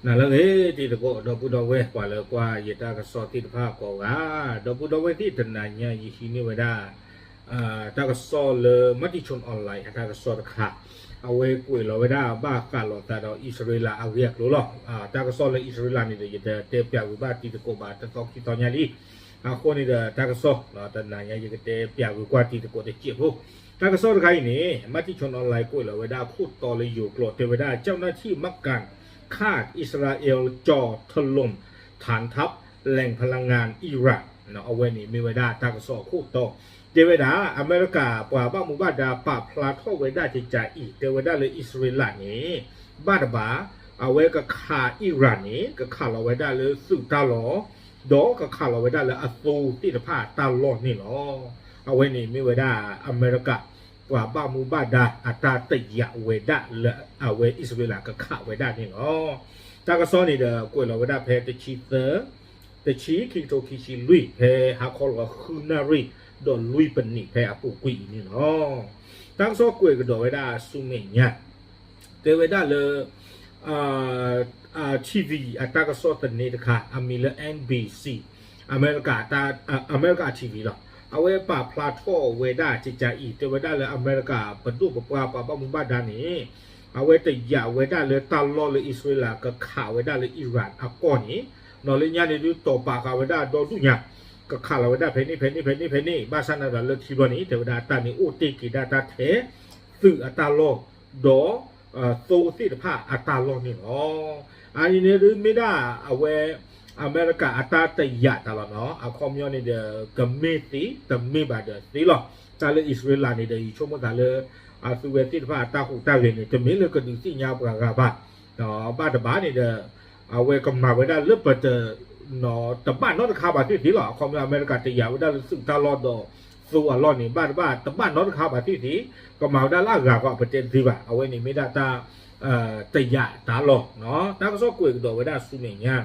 နၤလၢအဂ့ၤ တံၤသကိး ဒီပုၢ်ဒီဝဲၢ် ပှၤလၢကွၢ်ယတၢ်ကစီၣ်သ့ၣ်တဖၣ်ကိးဂၤ, ဒီပုၢ်ဒီဝဲၢ်သ့ၣ် တနၤညါယဟံးန့ၢ်ဝဲဒၣ် တၢ်ကစီၣ်လၢ Matichon Online အတၢ်ကစီၣ်တခါ, အဝဲကွဲးလီၤဝဲဒၣ်ဘၣ်ဃးလိာ်သးဒီးအံၣ်စရ့လးအဂ့ၢ်အကျိၤလီၤ. တၢ်ကစီၣ်လၢအံၣ်စရ့လးန့ၣ်ဒီး ယတတဲပၠးကွံာ်ဘၣ်တံၤသကိးဘၣ်တသီခံသီညါလံ. အဃိန့ၣ်ဒီး တၢ်ကစီၣ် တနၤညါယကတဲပၠးကွံာ်ကွၢ်တံၤသကိးတစဲးဖိ. တၢ်ကစီၣ်တခါအံၤန့ၣ် Matichon Online ကွဲးလီၤဝဲဒၣ်ခိၣ်တီလၢယိၤကျိာ် တဲဝဲဒၣ် เจ้าหน้าที่ป้องกันข้าอิสราเอลจ่อถล่มฐานทัพแหล่งพลังงานอิหร่าน အဝဲန့ၣ်မ့ၢ်ဝဲဒၣ်တၢ်ကစီၣ်အခိၣ်တီ, တဲဝဲဒၣ် အမဲရကၤ ပှၤဘၣ်မူဘၣ်ဒါပာ်ဖျါထီၣ်ဝဲဒၣ်ကကးအံၤ တဲဝဲဒၣ်လၢအံၣ်စရ့လးန့ၣ် ဘၣ်တဘၣ် အဝဲကခးအံၣ်ရၣ်န့ၣ် ကခးလီၤဝဲဒၣ်လၢသုးတၢ်လီၢ် ဒီးကခးလီၤဝဲဒၣ်လၢအသိသ့ၣ်တဖၣ်တၢ်လီၢ်န့ၣ်လီၤ. အဝဲန့ၣ်မ့ၢ်ဝဲဒၣ်အမဲရကၤ ပှၤဘၣ်မူဘၣ်ဒါအတၢ်တယာ်ဝဲဒၣ်လၢအဝဲအံၣ်စရ့လးကခးဝဲဒၣ်န့ၣ်လီၤ. တၢ်ကစီၣ်န့ၣ်ဒီးကွဲးလီၤဝဲဒၣ်ဖဲတဆံသၢ တဆံ ခံကထိခံဆံလွံၢ် ဖဲဟါခီလီၤဃုနၣ်ရံၣ် ဒီးလွံၢ်ပနံးဖဲအပူၤကွံာ်အံၤန့ၣ်လီၤ. တၢ်ကစီၣ်ကွဲးကဒီးဝဲဒၣ်ဆူမဲာ်ညါ တဲဝဲဒၣ်လၢ TV အတၢ်ကစီၣ်သန့တခါ အမံၤလၢ NBC အမဲရကၤ အမဲရကၤ TV လီၤ. အဝဲပာ်ဖျါထီၣ်ဝဲဒၣ်ကကးအံၤ တဲဝဲဒၣ်လၢအမဲရကၤပဒိၣ်ပပှၢ်ပှၤဘၣ်မူဘၣ်ဒါန့ၣ် အဝဲတယာ်ဝဲဒၣ်လၢတၢ်လီၢ်လၢအံၣ်စရ့လးကခးဝဲဒၣ်လၢအံၣ်ရၣ်အကီၢ်န့ၣ် နီၢ်လၢညါန့ၣ်ဒုးတီၢ်ပာ်ဃာ်ဝဲဒၣ်ဒီဒူၣ်ညါ ကခးလီၤဝဲဒၣ်ဖဲန့ၣ်ဖဲန့ၣ်ဖဲန့ၣ်ဖဲန့ၣ် ဘၣ်ဆၣ်န့ၣ်ဒီးလၢခံဘျီန့ၣ် တဲဝဲဒၣ်တၢ်န့ၣ်အိၣ်တ့ၢ်က့ၤဒၣ်တၢ်ထဲ သုးအတၢ်လီၢ် ဒီး သိသ့ၣ်တဖၣ်အတၢ်လီၢ်န့ၣ်လီၤ. အန့ၣ်န့ၣ်ဒုးမ့ၢ်ဒၣ်အဝဲ အမဲရကၤအတၢ်တယာ်တၢ်လီၤနီၤ. အခီပညီန့ၣ်ဒီး ကမ့ၢ်သ့ တမ့ၢ်ဘၣ်ဒီးသ့လီၤ. တၢ်လၢအံၣ်စရ့လးန့ၣ်ဒီး ယဆိကမိၣ်သးလၢ အသုဝဲသ့ၣ်တဖၣ်အတၢ်ဟူးတၢ်ဂဲၤန့ၣ် တမ့ၢ်လၢကဒုးသ့ၣ်ညါပှၤဂၤဘၣ်. ဘၣ်တဘၣ်န့ၣ်ဒီး အဝဲကမၤဝဲဒၣ်လၢပတ တဘၣ်နီတခါဘၣ်သ့ၣ်သ့ၣ်လီၤ. အခီပညီအမဲရကၤတယာ်ဝဲဒၣ်လၢသုးတၢ်လီၢ်ဒီး သိအလီၢ်န့ၣ် ဘၣ်တဘၣ်တဘၣ်နီတခါဘၣ်သ့ၣ်သ့ၣ် ကမၤဝဲဒၣ်လၢအဂၤဃီ ပတဲတသ့ဘၣ်. အဝဲန့ၣ်မ့ၢ်ဒၣ်တၢ် တယာ်တၢ်လီၢ်, တၢ်ကစီၣ်ကွဲးကဒီးဝဲဒၣ်ဆူမဲာ်ညါ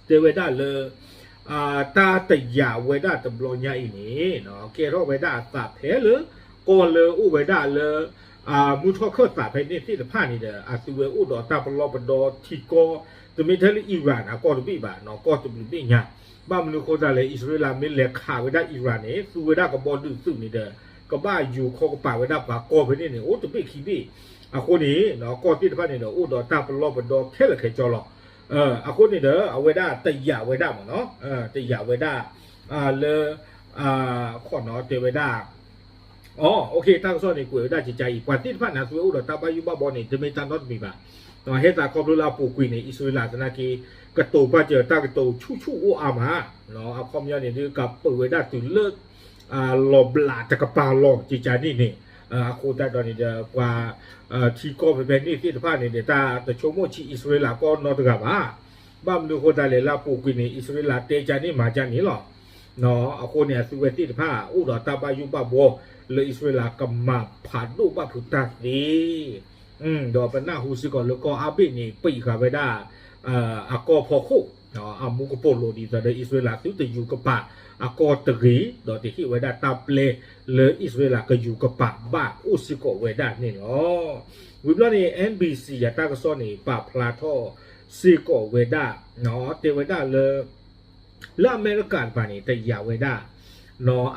တဲဝဲဒၣ်လၢ တၢ်တယာ်ဝဲဒၣ်တဘျီညါအံၤန့ၣ် ကဲထီၣ်ဝဲဒၣ်အသးဖဲလၢ ကီၢ်လၢအိၣ်ဝဲဒၣ်လၢ မုၢ်ထီၣ်ခၢၣ်သးဖဲန့ၣ်သ့ၣ်တဖၣ်န့ၣ်ဒီး အသုဝဲအိၣ်ဒီးတၢ်ပလီၢ်ပဒီထံကီၢ် တမ့ၢ်ထဲလၢအံရၣ်အကီၢ်တဘ့ၣ်ဘၣ်နီၤ, ကီၢ်တဘျုးဘ့ၣ်ညါ. ဘၣ်မနုၤအဃိသတးလဲၣ် အံၣ်စရ့လးမ့ၢ်လဲၤခးဝဲဒၣ်အံရၣ်န့ၣ် သူဝဲဒၣ်ကဘီဒုးသုးန့ၣ်ဒီး ကဘၣ်ယူၤခီကပၤဝဲဒၣ်ပှၤကီၢ်ဖဲန့ၣ်န့ၣ် အိၣ်တဘ့ၣ်ခံဘ့ၣ်. အဃိန့ၣ် ကီၢ်သ့ၣ်တဖၣ်န့ၣ်ဒီး အိၣ်ဒီးတၢ်ပလီၢ်ပဒီခဲလၢာ်ခဲဆ့လီၤ. အဃိန့ၣ်ဒီး အဝဲဒၣ်တယာ်ဝဲဒၣ်မ့ၢ်နီၤ, တယာ်ဝဲဒၣ် လၢ ခီၣ်နီၤတဲဝဲဒၣ် အ တၢ်ကစီၣ်န့ၣ် ကွဲးဝဲဒၣ်ကကါအံၤ ပှၤသ့ၣ်တဖၣ်န့ၣ် အသုဝဲအိၣ်ဒီးတၢ်ဘၣ်ယိၣ်ဘၣ်ဘီန့ၣ် တမ့ၢ်တၢ်နီတမံၤဘၣ်. ဟဲသးခီဖျိလၢအပူၤကွံာ်န့ၣ် အံၣ်စရ့လးသနာ်က့ ကတိၤပာ်စၢၤတၢ်ကတိၤဆူၣ်ဆူၣ်အိၣ်အါမး, အခီပညီန့ၣ်ဒုး ကပၢၤဝဲဒၣ်တုၤလၢ လီၤဘျးတကပၤလီၤ ကကါန့ၣ်န့ၣ်, အဃိသတးဒီးန့ၣ်ဒီး ပှၤ ထံကီၢ်ဖဲဖဲန့ၣ်သ့ၣ်တဖၣ်န့ၣ်ဒီး တၢ်တဆိကမိၣ်ဆံးအံၣ်စရ့လးကီၢ်နီတဂၤဘၣ်. ဘၣ်မနုၤအဃိသတးလဲၣ် လၢအပူၤကွံာ်န့ၣ် အံၣ်စရ့လးတဲကါန့ၣ်မၤကါန့ၣ်လီၤ. အဃိန့ၣ် အသုဝဲသ့ၣ်တဖၣ် အိၣ်ဒီးတၢ်ဘၣ်ယိၣ်ဘၣ်ဘီ လၢအံၣ်စရ့လးကမၤဖးဒိၣ်ဘၣ်ဖုးတၢ်သ့ ဒီးပနၢ်ဟူစ့ၢ်ကီးလၢကီၢ်အါဘ့ၣ်န့ၣ် ပံးဃာ်ဝဲဒၣ် အကီၢ်ဖီခိၣ် အမူကပိာ်လိၤဒ်သိးဒီး အံၣ်စရ့လးသုတယူၤကပၤအကီၢ်တဂ့ၤ, ဒီးတဟ့ၣ်ဝဲဒၣ်တၢ်ပျဲလၢအံၣ်စရ့လးကယူၤကပၤဘၣ်အိၣ်စ့ၢ်ကီးဝဲဒၣ်န့ၣ်လီၤ. ဝံၤဘျီန့ၣ် NBC အတၢ်ကစီၣ်န့ၣ် ပာ်ဖျါထီၣ်စ့ၢ်ကီးဝဲဒၣ် တဲဝဲဒၣ်လၢ လၢအမဲရကၤတကပၤန့ၣ် တယာ်ဝဲဒၣ်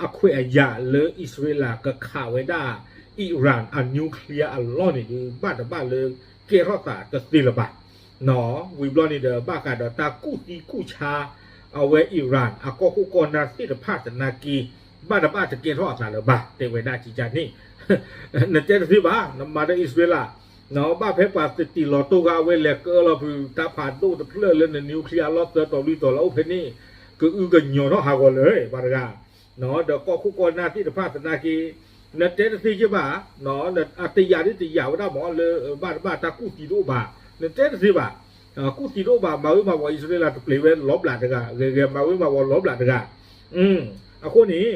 အခွဲးအယာ်လၢအံၣ်စရ့လးကခးဝဲဒၣ် အံရၣ်အ nuclear အလီၢ်န့ၣ်ဒုး ဘၣ်တဘၣ်လၢကဲထီၣ်သးတသ့လၢၤဘၣ်. ဝံၤဘျီန့ၣ်ဒီး ဘၣ်ဃးဒီးတၢ်ကူၣ်သံကူၣ်ဆါ အဝဲအံရၣ်အကီၢ်ခိၣ်ကီၢ်နၢ်သ့ၣ်တဖၣ်သနာ်က့ ဘၣ်တဘၣ်တကဲထီၣ်အသးလၢၤဘၣ် တဲဝဲဒၣ်ကကါန့ၣ် နတဲတသ့ဘၣ် နမၤဒီးအံၣ်စရ့လး ဘၣ်ဖဲပှၤသတံၢ်လီၤတိၢ်ဂၤဝဲလဲၤကၢလီၤဖုး တၢ်ဖးဒိၣ်တဖျၢၣ်လၢန nuclear အလီၢ်သၢတီၤလွံၢ်တီၤလၢအိၣ်ဖဲန့ၣ် ကအုကညီၤထီၣ်ဟးဂီၤလၢၤ ပှၤတဂၤ ဒီးကီၢ်ခိၣ်ကီၢ်နၢ်သ့ၣ်တဖၣ်သနာ်က့ နတဲတသ့က့ဘၣ် အတယာ်ဒ်တယာ်ဝဲဒၣ်မ့ၢ်လၢ ဘၣ်တဘၣ်တၢ်ကူၣ်သံတအိၣ်ဘၣ် နတဲတသ့ဘၣ် ကူၣ်သံတအိၣ်ဘၣ် မၤဝဲမၤဝီၤအံၣ်စရ့လးတပျ့ၤဝဲလီၤဘျးတဂၤ ဂဲၤဂဲၤမၤဝဲမၤဝီၤလီၤဘျးတဂၤ အဃိန့ၣ်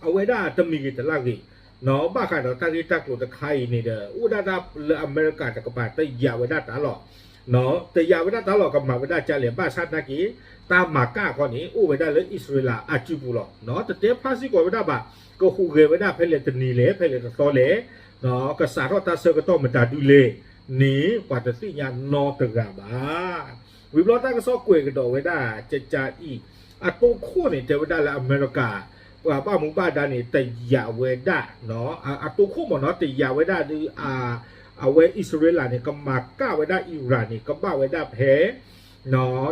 အဝဲဒၣ်တမံၤဂ့ၤတလၢ်ဂ့ၤ ဘၣ်ဃးဒီးတၢ်ဂ့ၢ်တၢ်ကျိၤတခါအံၤန့ၣ်ဒီး အိၣ်ဒၣ်တၢ်လၢအမဲရကၤတကပၤ တယာ်ဝဲဒၣ်တၢ်လီၢ် တယာ်ဝဲဒၣ်တၢ်လီၢ် ကမၤဝဲဒၣ်ကလဲၣ် ဘၣ်ဆၣ်သနာ်က့ တၢ်မၤကၣ်အခီန့ၣ် အိၣ်ဝဲဒၣ်လၢအံၣ်စရ့လးအစုပူၤလီၤ. တတဲဖျါစ့ၢ်ကီးဝဲဒၣ်ဘၣ် ကဟူးဂဲၤဝဲဒၣ်ဖဲလဲၣ်တနံၤလဲၣ် ဖဲလဲၣ်တသီလဲၣ် ကစးထီၣ်တၢ်ဆၢကတီၢ်မတၤဒုလဲၣ် န့ၣ် ပှၤတသ့ၣ်ညါနီတဂၤဘၣ်. ဝံၤဘျီတၢ်ကစီၣ်ကွဲးကဒီးဝဲဒၣ် ကကါအံၤ အတိခိၣ်န့ၣ် တဲဝဲဒၣ်လၢအမဲရကၤ ပှၤဘၣ်မူဘၣ်ဒါန့ၣ် တယာ်ဝဲဒၣ် အတိခိၣ်မ့ၢ်နီၤ တယာ်ဝဲဒၣ်ဒုး အဝဲအံၣ်စရ့လးန့ၣ် ကမၤကၣ်ဝဲဒၣ် Iran န့ၣ် ကဘၣ်ဝဲဒၣ်ဖဲ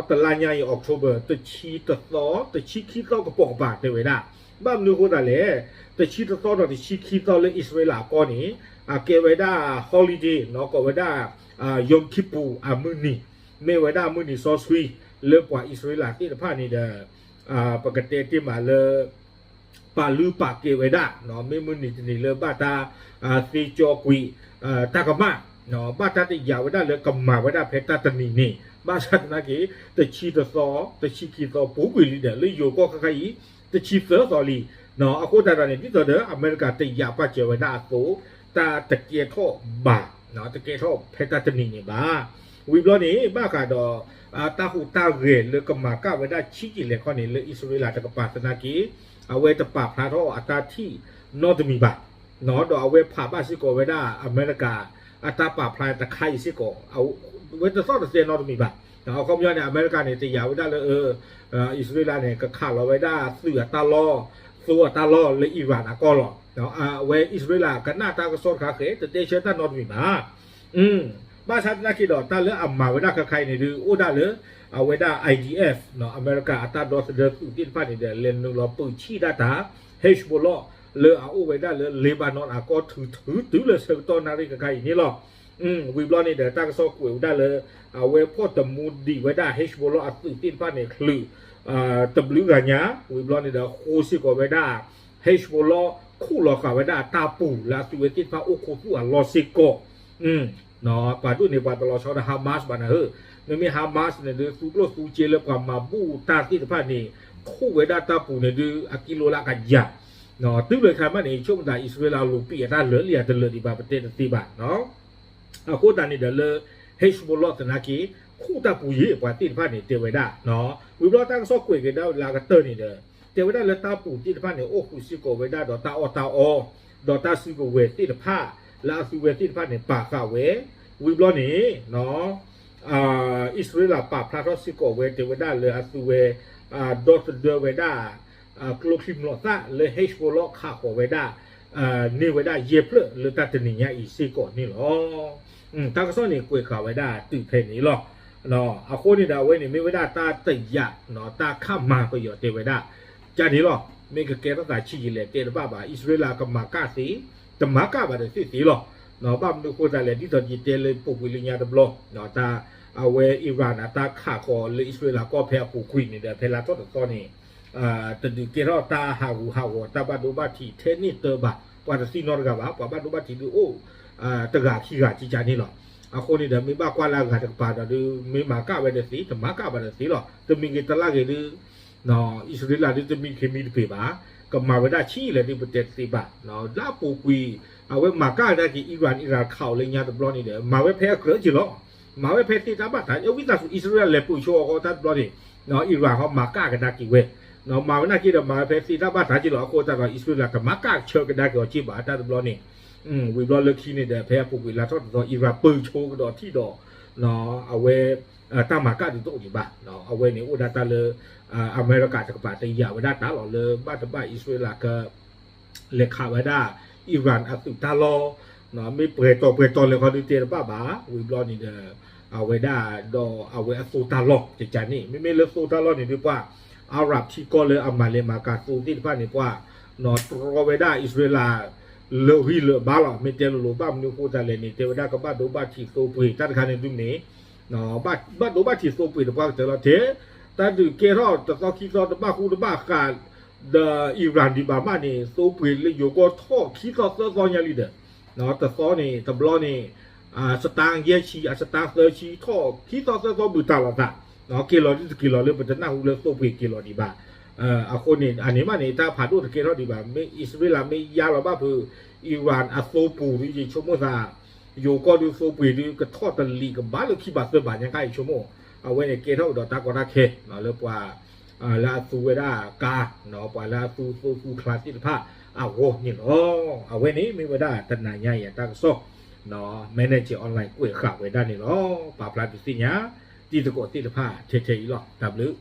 တလါညါအံၤ October တဆံတသီ တဆံခံသီကပိာ်ကပၤတဲဝဲဒၣ်. ဘၣ်မနုၤအဃိသတးလဲၣ်, တဆံတသီဒီးတဆံခံသီလၢအံၣ်စရ့လးအကီၢ်န့ၣ် အကဲဝဲဒၣ် holiday နီၤ ကိးဝဲဒၣ် Yom Kippur အမုၢ်နံၤ, မ့ၢ်ဝဲဒၣ်မုၢ်နံၤစီဆှံ လၢပှၤအံၣ်စရ့လးသ့ၣ်တဖၣ်န့ၣ်ဒီး ပကတဲတ့ၢ်မးလၢ ပာ်လုၢ်ပာ်ကဲဝဲဒၣ် မ့ၢ်မုၢ်နံၤတနံၤလၢဘၣ်တၢ်သ့ကၠီကွံာ် တၢ်ကမၣ် ဘၣ်တၢ်တယာ်ဝဲဒၣ်လၢကမၤဝဲဒၣ်ဖဲတၢ်တနံၤန့ၣ် ဘၣ်ဆၣ်သနာ်က့ တဆံတသီ တဆံခံသီပူၤကွံာ်လံဒီး လၢယိၤကီၢ်ခါခါအံၤ တဆံသၢသီလံ. အဃိသတးဒီးန့ၣ် ဒ်သိးဒီးအမဲရကၤတယာ်ပာ်စၢၤဝဲဒၣ်အသိး တၢ်တကဲထီၣ်ဘၣ် တကဲထီၣ်ဖဲတၢ်တနံၤန့ၣ်ဘၣ်. ဝံၤဘျီန့ၣ် ဘၣ်ဃးဒီး တၢ်ဟူးတၢ်ဂဲၤလၢကမၤကၣ်ဝဲဒၣ်ဆံးယံာ်လဲၢ်ခီန့ၣ် လၢအံၣ်စရ့လးတကပၤသနာ်က့ အဝဲတပာ်ဖျါထီၣ်အတၢ်ထံၣ်နီတမံၤဘၣ် ဒီးအဝဲဖးဘၣ်စ့ၢ်ကီးဝဲဒၣ်အမဲရကၤ အတၢ်ပာ်ဖျါတခါအံၤစ့ၢ်ကီး အဝဲတသီၣ်တသဲနီတမံၤဘၣ်. အခီပညီန့ၣ် အမဲရကၤန့ၣ် တယာ်ဝဲဒၣ်လၢ အံၣ်စရ့လးန့ၣ် ကခးလီၤဝဲဒၣ်သုးအတၢ်လီၢ် သိအတၢ်လီၢ်လၢ Iran အကီၢ်လီၤ. အဝဲအံၣ်စရ့လးကနၣ်တၢ်ကစီၣ်တခါဃဲ တတဲဆၢတၢ်နီတမံၤဘၣ်. ဘၣ်ဆၣ်သနာ်က့ဒီး တၢ်လၢအမၤဝဲဒၣ်ခါခါအံၤန့ၣ်ဒုး အိၣ်ဒၣ်လၢ အဝဲဒၣ် I D F အမဲရကၤအတၢ်ဒီသဒၢသုးသ့ၣ်တဖၣ်န့ၣ်ဒီး လဲၤနုာ်လီၤပၢၢ်ဆံၣ်ဒၣ်တၢ် Hezbollah လၢအအိၣ်ဝဲဒၣ်လၢ Lebanon အကီၢ်ထုးထုးတုၤလၢဆၢကတီၢ်နၣ်ရံၣ်ခါခါအံၤန့ၣ်လီၤ. ဝံၤဘျီန့ၣ်ဒီး တၢ်ကစီၣ်ကွဲးဝဲဒၣ်လၢ အဝဲဖီၣ်တမူဒံးဝဲဒၣ် Hezbollah အသုးသ့ၣ်တဖၣ်န့ၣ် ချုး တဘျုးဂၤညါ ဝံၤဘျီန့ၣ်ဒီး ဃိစ့ၢ်ကီးဝဲဒၣ် Hezbollah ခူၣ်လီၤဃာ်ဝဲဒၣ်အတၢ်ပူၤလၢအသုးဝဲသ့ၣ်တဖၣ်အိၣ်ခိးသူၣ်အလီၢ်စ့ၢ်ကီး ပှၤဒိၣ်န့ၣ် ပှၤတလီၤဆီဒီး Hamas ဘၣ်နၤဧၢ, မ့မ့ၢ် Hamas န့ၣ်ဒုး သူကျိၣ်သူစ့လၢပှၤမၤဘူၣ်တၢ်သ့ၣ်တဖၣ်န့ၣ် ခူၣ်ဝဲဒၣ်တၢ်ပူၤန့ၣ်ဒုး အကံလိလၢအကယၤ, တုၤလၢခါမးန့ၣ် ဆိကမိၣ်သး အံၣ်စရ့လးလိာ်ပံာ်အတၢ်လၢာ်လံဧါတလၢာ်ဒံးဘၣ် ပတဲတသ့ဘၣ် အဃိသတးန့ၣ်ဒီးလၢ Hezbollah သနာ်က့ ခူၣ်တၢ်ပူၤယံၤ ပှၤသ့ၣ်တဖၣ်န့ၣ်တဲဝဲဒၣ်, ဝံၤဘျီတၢ်ကစီၣ်ကွဲးက့ၤဒၣ်လၢအကတၢၢ်န့ၣ်ဒီး တဲဝဲဒၣ်လၢတၢ်ပူၤသ့ၣ်တဖၣ်န့ၣ် အိၣ်ဃုာ်စ့ၢ်ကီးဝဲဒၣ်ဒီးတၢ်အီၣ်တၢ်အီ, ဒီးတၢ်စုကဝဲၤသ့ၣ်တဖၣ် လၢအသုဝဲသ့ၣ်တဖၣ်န့ၣ် ပာ်ဃာ်ဝဲ, ဝံၤဘျီန့ၣ် အံၣ်စရ့လးပာ်ဖျါထီၣ်စ့ၢ်ကီးဝဲ တဲဝဲဒၣ်လၢအသုဝဲ ဒီသဒၢဝဲဒၣ် ကျိချံမျိာ်သၣ်လၢ Hezbollah ခးဃီၤဝဲဒၣ် န့ၢ်ဝဲဒၣ်ယဲၢ်ဖျၢၣ်လၢတၢ်တနံၤညါအံၤစ့ၢ်ကီးန့ၣ်လီၤ. တၢ်ကစီၣ်န့ၣ်ကွဲးဃာ်ဝဲဒၣ်တုၤဖဲန့ၣ်လီၤ. အဃိန့ၣ်ဒီးအဝဲန့ၣ် မ့ၢ်ဝဲဒၣ်တၢ်တယာ် တၢ်ခးမၤပယီၤတဲဝဲဒၣ် ကန့ၣ်လီၤ. မ့ၢ်ကကဲထီၣ်သးဆံးယံာ်လဲၣ်တဲတဘၣ်ဘၣ် အံၣ်စရ့လးကမၤကၣ်သ့, တမၤကၣ်ဘၣ်ဒီးသ့သ့လီၤ. ဘၣ်မနုၤဃိသတးလဲၣ် ဒ်သိးယတဲလၢပူၤကွံာ်လၢညါတဘျီ တၢ် အဝဲ Iran အတၢ်ခးဃီၤလၢအံၣ်စရ့လးကီၢ်ဖဲအပူၤကွံာ်န့ၣ်ဒီး ဖဲလါထီၣ်တသီန့ၣ် တဒုးကဲထီၣ်တၢ်ဟးဂူာ်ဟးဂီၤ တၢ်ဘၣ်ဒိဘၣ်ထံးထဲန့ၣ်တၢဘၣ် ပှၤတသံနီတဂၤဘၣ် ပှၤဘၣ်ဒိဘၣ်ထံးဒုးအိၣ် တဂၤခံဂၤကကန့ၣ်လီၤ. အဃိန့ၣ်ဒီး မ့ၢ်ဘၣ်ကွၢ်လၢအဂၤတကပၤဒီးဒုး မ့ၢ်မၤကၣ်ဝဲဒီးသ့ တမၤကၣ်ဘၣ်ဒီးသ့လီၤ. တမံၤဂ့ၤတလါဂ့ၤဒုး အံၣ်စရ့လးဒုးတမံခ့မံတပ့ၤဘၣ်, ကမၤဝဲဒၣ်ဆံးလဲၣ်ဒုးပတဲတသ့ဘၣ်. လၢအပူၤကွံာ် အဝဲမၤကၣ်ကဒါက့ၤ Iran, Iran ခးအီၤလၢညါတဘျီန့ၣ်ဒီး မၤဝဲဖဲအကြၢးက့ၤလီၤ. မၤဝဲဖဲသ့တၢ်ဘၣ်တၢ် ဝံသးစူၤ အံၣ်စရ့လးလဲၤပၢၢ်ဆိအီၤဃီတၢ်တဘျီန့ၣ် Iran ဟီမၤကၣ်ကဒါက့ၤဝဲ, မၤဝဲနာ်က့ဒီး မၤဝဲဖဲသ့တၢ်ဘၣ်တၢ်က့ၤလီၤ. အဃိသတးဒီး အံၣ်စရ့လးတမၤကၣ်ဆၢကဒါက့ၤအီၤက့ၤဘၣ်တၢ်တဘျီန့ၣ် ဝံၤဘျီလၢခံန့ၣ်ဒီး ဖဲအပူၤကွံာ်လါထီၣ်တသီ Iran ပၢၢ်ဆိကဒီးထံၣ်ဒီး အဝဲ တၢ်မၤကၣ်ဒုးတအိၣ်ဒံးဘၣ်. အဝဲန့ၣ်အိၣ်ဒၣ်တၢ်လၢ အမဲရကၤတကပၤတယာ်ဝဲဒၣ်တၢ်လီၤလၢဘၣ်တဘၣ်အံၣ်စရ့လးက လဲၤခးဝဲဒၣ် Iran အသုးတၢ်လီၢ်, မ့ၢ်ပှဲၤတီၤပှဲၤတီၤလဲၤခီဒုးတဲတဘၣ်ဘၣ်. ဝံၤဘျီန့ၣ်ဒီး အဝဲဒၣ်ဒီးအဝဲအသိတၢ်လီၢ်ကကန့ၣ် မ့မ့ၢ်လၢသိတၢ်လီၢ်န့ၣ်ဒုးပှၤ Arab ထံကီၢ်လၢအမၤလဲၤမၤကၤသိသ့ၣ်တဖၣ်န့ၣ် ပှၤ တြီဝဲဒၣ်အံၣ်စရ့လး လၢာ်ဂံၢ်လၢာ်ဘါလီၤ. မ့ၢ်တဲလိၤလိၤ ဘၣ်မနုၤဃိသတးလဲၣ်န့ၣ် တဲဝဲဒၣ်ကဘၣ်ဒိဘၣ်ထံးသိပှ့ၤ တၢ်တခါန့ၣ်ဒုးမ့ၢ် ဘၣ်ဒိဘၣ်ထံးသိပှ့ၤတပှၢ်ကတၢၢ်လီၤ. ထဲ တၢ်ဒုးကဲထီၣ်တသီခံသီတဘၣ်ဃူတဘၣ်ဃး ဒီး Iran ဒံးဘၣ်မးန့ၣ် သိပှ့ၤလၢယိၤကီၢ်ထီၣ်ခံသီသၢသီညါလံဒီး တသီန့ၣ် တဘျီန့ၣ် စတါယဲၢ်ဆံ အစတါသၢဆံ ထီၣ်ခံသီသၢသီဘုၣ်တၢ်လီၤသး က့ၤလီၤဒုးတက့ၤလီၤလၢပတနၢ်ဟူလၢသိပှ့ၤက့ၤလီၤဒံးဘၣ်. အဃိန့ၣ် အန့ၣ်မးန့ၣ် တၢ်ဖးဒိၣ်တကဲထီၣ်ဒံးဘၣ်. မ့ၢ်အံၣ်စရ့လးမ့ၢ်ယါလီၤဘၣ်ဖုး Iran အသိပူၤဒုး ယဆိကမိၣ်သး ယိၤကီၢ်ဒုးသိပှ့ၤဒုး ကထီၣ်တလံာ်ကဘၣ်လၢခံဘးသၢဘးညါကါအံၤဆိကမိၣ် အဝဲန့ၣ်ကဲထီၣ်ကဒီးတၢ်ကီတၢ်ခဲ လၢပှၤ လၢအသူဝဲဒၣ်ကါ ပှၤလၢအသူသိသူချါသ့ၣ်တဖၣ်အဂီၢ်န့ၣ်လီၤ. အဝဲန့ၣ်မ့ၢ်ဝဲဒၣ်တနၤညါအံၤအတၢ်ကစီၣ် Manager Online ကွဲးဃာ်ဝဲဒၣ်န့ၣ်လီၤ. ပာ်ဖျါဒုးသ့ၣ်ညါ တံၤသကိးသ့ၣ်တဖၣ်ထဲထဲအံၤလီၤ. တၢ်ဘျုး